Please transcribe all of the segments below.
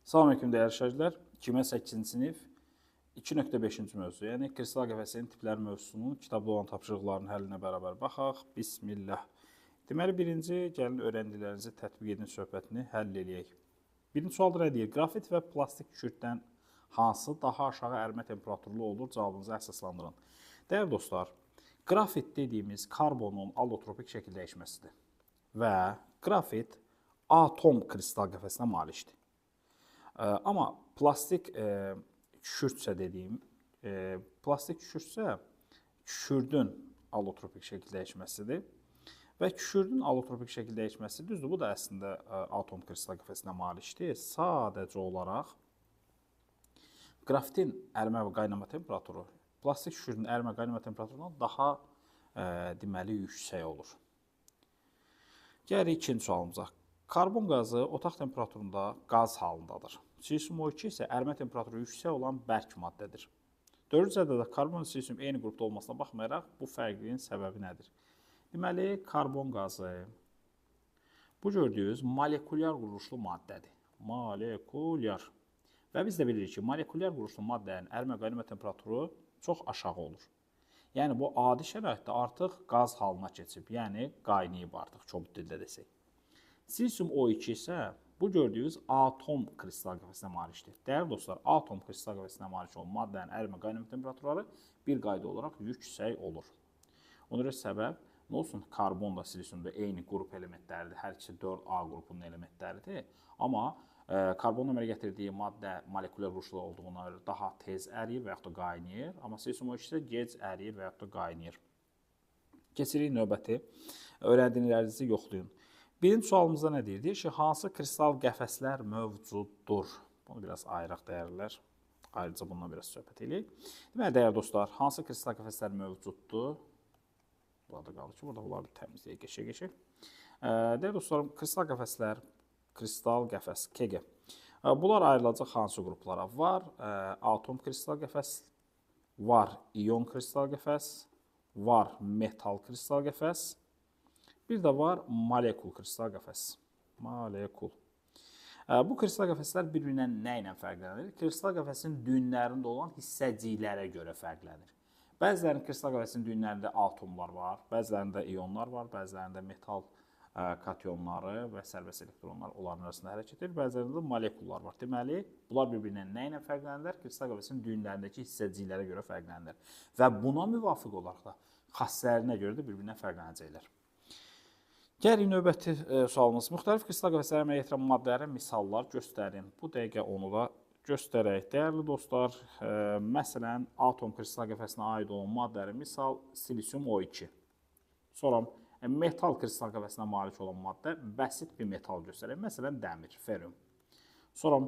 Salam aleyküm dəyərli şagirdlər. Kimya 8-ci sinif 2.5-ci mövzu, yəni kristal qəfəsinin tipləri mövzusunun kitabda olan tapşırıqlarının həllinə bərabər baxaq. Bismillah. Deməli, birinci, gəlin öyrəndiklərinizi tətbiq edin söhbətini həll eləyək. Birinci sualda nə deyir? Qrafit və plastik kükürddən hansı daha aşağı ərimə temperaturlu olur? Cavabınızı əsaslandırın. Dəyərli dostlar, qrafit dediyimiz karbonun allotropik şəkil dəyişməsidir və qrafit atom kristal qəfəsinə malikdir. Amma plastik kükürdsə dediyim, plastik kükürdsə kükürdün allotropik şəkil dəyişməsidir. Və kükürdün allotropik şəkil dəyişməsi, düzdür, bu da əslində atom kristal qəfəsinə malikdir. Sadəcə olaraq qrafitin ərimə və qaynama temperaturu plastik kükürdün ərimə qaynama temperaturundan daha deməli yüksək olur. Gəlirik ikinci sualımıza. Karbon qazı otaq temperaturunda qaz halındadır. Silisium O2 isə ərimə temperaturu yüksək olan bərk maddədir. Dördüncü zədədə karbon və silisium eyni qrupda olmasına baxmayaraq bu fərqliliyin səbəbi nədir? Deməli, karbon qazı bu gördüyünüz molekulyar quruluşlu maddədir. Molekulyar. Və biz də bilirik ki, molekulyar quruluşlu maddənin ərimə qaynama temperaturu çox aşağı olur. Yəni, bu adi şəraitdə artıq qaz halına keçib, yəni qaynayıb artıq, kobud dildə desək. Silisium O2 isə bu gördüyünüz atom kristal qəfəsinə malikdir. Dəyərli dostlar, atom kristal qəfəsinə malik olan maddənin ərimə qaynama temperaturları bir qayda olaraq yüksək olur. Ona görə səbəb nə olsun? Karbon da silisium da eyni qrup elementləridir. Hər ikisi 4A qrupunun elementləridir. Amma karbonun əmələ gətirdiyi maddə molekulyar quruluşlu olduğuna görə daha tez əriyir və yaxud da qaynayır. Amma silisium O2 isə gec əriyir və yaxud da qaynayır. Keçirik növbəti. Öyrəndiklərinizi yoxlayın. Birinci sualımızda nə deyir? Deyir ki, hansı kristal qəfəslər mövcuddur? Bunu biraz ayıraq dəyərlər. Ayrıca bundan biraz söhbət eləyək. Deməli, dəyərli dostlar, hansı kristal qəfəslər mövcuddur? Bunlar da qalır ki, burada bunları təmizləyək, geçək. Dəyərli dostlarım, kristal qəfəslər, kristal qəfəs, KG. Bunlar ayrılacaq hansı qruplara? Var atom kristal qəfəs, var ion kristal qəfəs, var metal kristal qəfəs, bir də var molekul kristal qəfəs. Molekul. Bu kristal qəfəslər bir-birindən nə ilə fərqlənir? Kristal qəfəsin düyünlərində olan hissəciklərə görə fərqlənir. Bəzilərinin kristal qəfəsinin düyünlərində atomlar var, bəzilərində ionlar var, bəzilərində metal kationları və sərbəst elektronlar onların arasında hərəkət edir, bəzilərində də molekullar var. Deməli, bunlar bir-birindən nə ilə fərqlənirlər? Kristal qəfəsinin düyünlərindəki hissəciklərə görə fərqlənirlər. Və buna müvafiq olaraq da xassələrinə görə də bir-birindən fərqlənəcəklər. Gəlirik növbəti sualımız. Müxtəlif kristal qəfəsləri əmələ gətirən maddələrə misallar göstərin. Bu dəqiqə onu da göstərək. Dəyərli dostlar, məsələn, atom kristal qəfəsinə aid olan maddələrə misal silisium O2. Sonra metal kristal qəfəsinə malik olan maddə bəsit bir metal göstərək. Məsələn, dəmir, ferium. Sonra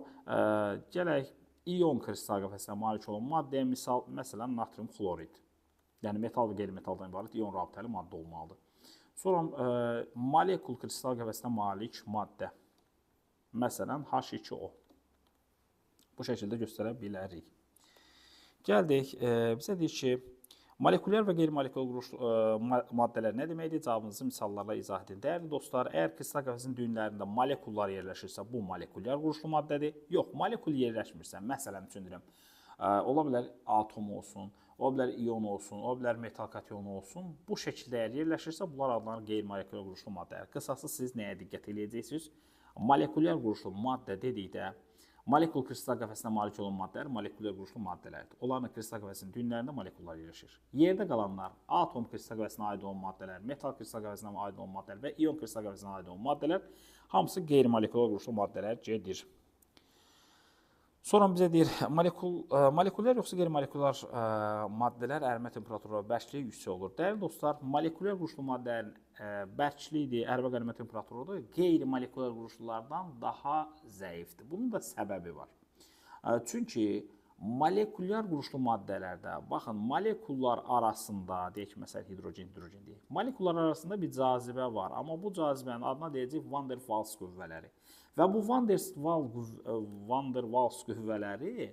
gələk ion kristal qəfəsinə malik olan maddəyə misal, məsələn, natrium xlorid. Yəni, metal və qeyri-metaldan ibarət ion rabitəli maddə olmalıdır. Sonra molekul kristal qəfəsinə malik maddə, məsələn, H2O. Bu şəkildə göstərə bilərik. Gəldik, bizə deyir ki, molekulyar və qeyri-molekul maddələr nə deməkdir? Cavabınızı misallarla izah edin. Dəyərli dostlar, əgər kristal qəfəsinin düyünlərində molekullar yerləşirsə, bu molekulyar quruluşlu maddədir. Yox, molekul yerləşmirsə, məsələn üçün deyirəm, ola bilər atom olsun, ola bilər ion olsun, ola bilər metal kationu olsun. Bu şəkildə əgər yerləşirsə, bunlar adlanır qeyri-molekulyar quruluşlu maddələr. Qısası siz nəyə diqqət eləyəcəksiniz? Molekulyar quruluşlu maddə dedikdə, molekul kristal qəfəsinə malik olan maddələr molekulyar quruluşlu maddələrdir. Onların kristal qəfəsinin düyünlərində molekullar yerləşir. Yerdə qalanlar atom kristal qəfəsinə aid olan maddələr, metal kristal qəfəsinə aid olan maddələr və ion kristal qəfəsinə aid olan maddələr hamısı qeyri-molekulyar quruluşlu maddələr gedir. Sonra bizə deyir, molekulyar yoxsa qeyri-molekulyar maddələr ərimə temperaturu və bərkliyi yüksək olur. Dəyərli dostlar, molekulyar quruluşlu maddələrin bərkliyidir, ərimə qaynama temperaturudur, qeyri-molekulyar quruluşlulardan daha zəifdir. Bunun da səbəbi var. Çünki molekulyar quruluşlu maddələrdə, baxın, molekullar arasında, deyək ki, məsələn, hidrogen, hidrogen deyək, molekullar arasında bir cazibə var, amma bu cazibənin adına deyəcək Van der Waals qüvvələri. Və bu Van der Waals qüvvələri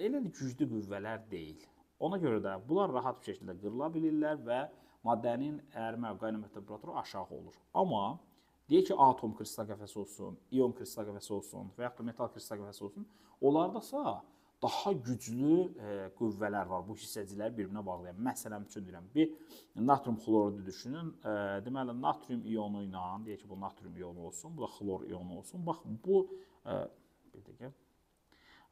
elə də güclü qüvvələr deyil. Ona görə də bunlar rahat bir şəkildə qırıla bilirlər və maddənin ərimə və qaynama temperaturu aşağı olur. Amma Deyək ki, atom kristal qəfəsi olsun, ion kristal qəfəsi olsun və yaxud da metal kristal qəfəsi olsun, onlardasa daha güclü qüvvələr var, bu hissəcikləri bir-birinə bağlayan. Məsələn üçün deyirəm, bir natrium xloridi düşünün. Deməli, natrium ionu ilə, deyək ki, bu natrium ionu olsun, bu da xlor ionu olsun. Bax, bu, bir dəqiqə,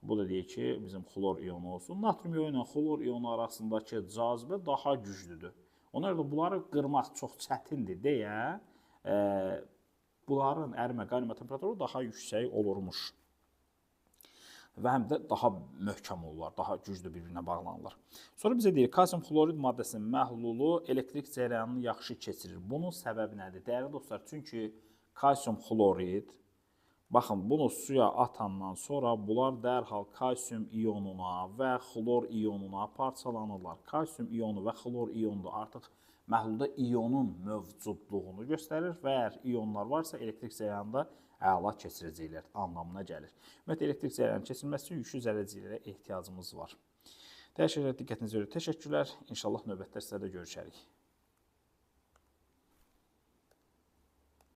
bu da deyək ki, bizim xlor ionu olsun. Natrium ionu ilə xlor ionu arasındakı cazibə daha güclüdür. Ona görə də bunları qırmaq çox çətindir deyə bunların ərimə, qaynama temperaturu daha yüksək olurmuş. Və həm də daha möhkəm olurlar, daha güclü bir-birinə bağlanırlar. Sonra bizə deyir, kalsium xlorid maddəsinin məhlulu elektrik cərəyanını yaxşı keçirir. Bunun səbəbi nədir? Dəyərli dostlar, çünki kalsium xlorid, baxın, bunu suya atandan sonra bunlar dərhal kalsium ionuna və xlor ionuna parçalanırlar. Kalsium ionu və xlor ionu da artıq məhlulda ionun mövcudluğunu göstərir və əgər ionlar varsa elektrik cərəyanında əla keçirəcəklər anlamına gəlir. Ümumiyyətlə, elektrik cərəyanının keçirilməsi üçün yüklü zərrəciklərə ehtiyacımız var. Dəyərli diqqətinizə görə təşəkkürlər. İnşallah növbəti dərslərdə görüşərik.